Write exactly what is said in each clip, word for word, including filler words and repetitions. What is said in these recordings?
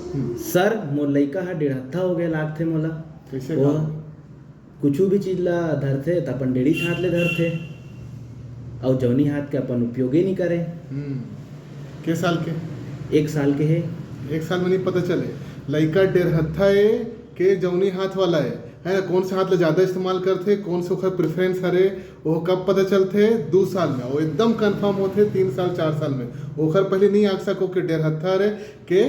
Sir, मोर लइका ह डेढ़ हत्था हो गए लागथे मोला। कइसे वो का? कुछु भी चीज ला धरथे त अपन डेढ़ीच हाथ ले धरथे, अउ जौनी हाथ के अपन उपयोगे नी करे। हम्म। के साल के? एक साल के हे। एक साल में नहीं पता चले लइका डेढ़ हत्था ए के जौनी हाथ वाला ए, है ना? कौन से हाथ ले ज्यादा इस्तेमाल करथे, कौन से ओखर प्रेफरेंस हरे, वो कब पता चलथे? दू साल में। वो एकदम कंफर्म होथे तीन साल, चार साल में। ओखर पहले नहीं आंक सको कि डेढ़ हत्था हरे के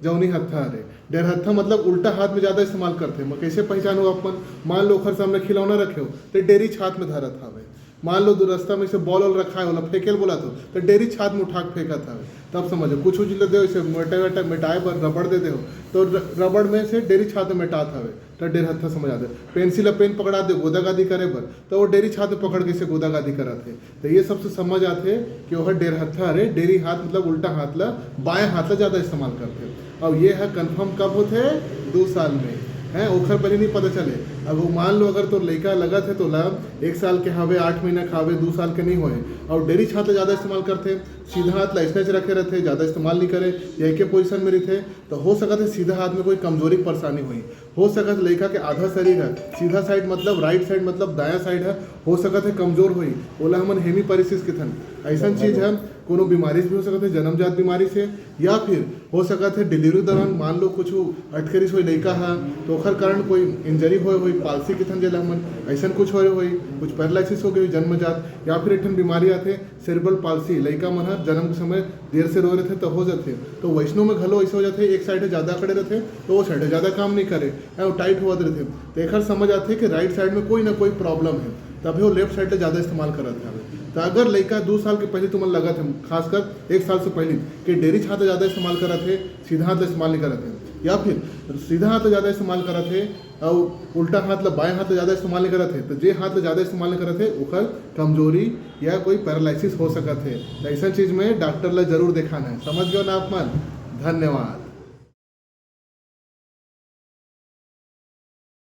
जौनी हत्था हरे। डेढ़ हत्था मतलब उल्टा हाथ में ज्यादा इस्तेमाल करथे। म-, कैसे पहचानो अपन? मान लो ओखर सामने खिलौना रखे हो, तो डेढ़ीच हाथ में धरत हवे। मान लो दू रस्ता में से बॉल वॉल रखा है, ओला फेंके ल बोला तो, तो डेढ़ीच हाथ में उठा के फेंकत हवे। तब समझो, कुछ चीज दे, इसे मेटा, मेटा, मिटाए बर रबड़ दे दे हो, तो र-, रबड़ में से डेढ़ीच हाथ में मेटात हवे, तो डेढ़ हत्था समझ आते। पेंसिल ला पेन पकड़ा दे गोदा गादी करे बर, तो वो डेढ़ीच हाथ में पकड़ के इसे गोदा गादी करत है। तो ये सबसे समझ आथे कि वह डेढ़ हत्था हरे। डेढ़ी हाथ मतलब उल्टा हाथ ला, बाएं हाथ ला ज्यादा इस्तेमाल करथे। अब ये है कंफर्म कब होथे? दू साल में, है, ओखर पहले नहीं पता चले। अब वो मान लो अगर तोर लइका लगत है तो ला, एक साल के हवे, आठ महीना के हवे, दू साल के नहीं होए, और डेढ़ीच हाथ ला ज्यादा इस्तेमाल करथे, सीधा हाथ ला ऐसने रखे रहथे, ज्यादा इस्तेमाल नहीं करे, या एके पोजीशन में रहिथे, तो हो सकत है सीधा हाथ में कोई कमजोरी परेशानी होई। हो सकत है लइका के आधा शरीर है, सीधा साइड मतलब राइट साइड मतलब दायां साइड है, हो सकत है कमजोर होई, ओला हमन हेमीपैरेसिस कथन। ऐसन चीज है, कोनो बीमारी से भी हो सकत है, जन्मजात बीमारी से, या फिर हो सकत है डिलीवरी दौरान मान लो कुछ अटकरिस होई लइका है, तो ओखर कारण कोई इंजरी होए होई, पालसी कथन जेला हमन, ऐसन कुछ होए होई, कुछ पैरालिसिस हो गई जन्मजात, या फिर एक ठन बीमारी आथे सेरेब्रल पालसी, लइका मन ह जन्म के समय देर से रोए रथे तो हो जाथे। तो वैष्णो में घलो ऐसे हो जाथे, एक साइड ज्यादा अकड़े रथे तो वो साइड ज्यादा काम नहीं करे, है, वो टाइट होवत रथे। तो एखर समझ आथे कि राइट साइड में कोई ना कोई प्रॉब्लम है, तभी वो लेफ्ट साइड ले ज्यादा इस्तेमाल करत हवे। तो अगर लइका दू साल के पहले तुमन लगत है, खासकर एक साल से पहले, कि डेढ़ीच हाथ ज्यादा इस्तेमाल करत है, सीधा हाथ ले इस्तेमाल नहीं करत है, या फिर सीधा हाथ ज्यादा इस्तेमाल करत है और उल्टा हाथ ला, बाएं हाथ ला ज्यादा इस्तेमाल नहीं करत है, तो जे हाथ ला ज्यादा इस्तेमाल नहीं करत है ओखर कमजोरी या कोई पैरालिसिस हो सकत है। तो ऐसा चीज में डॉक्टर ला जरूर दिखाना है। समझ गए ना आप मन? धन्यवाद।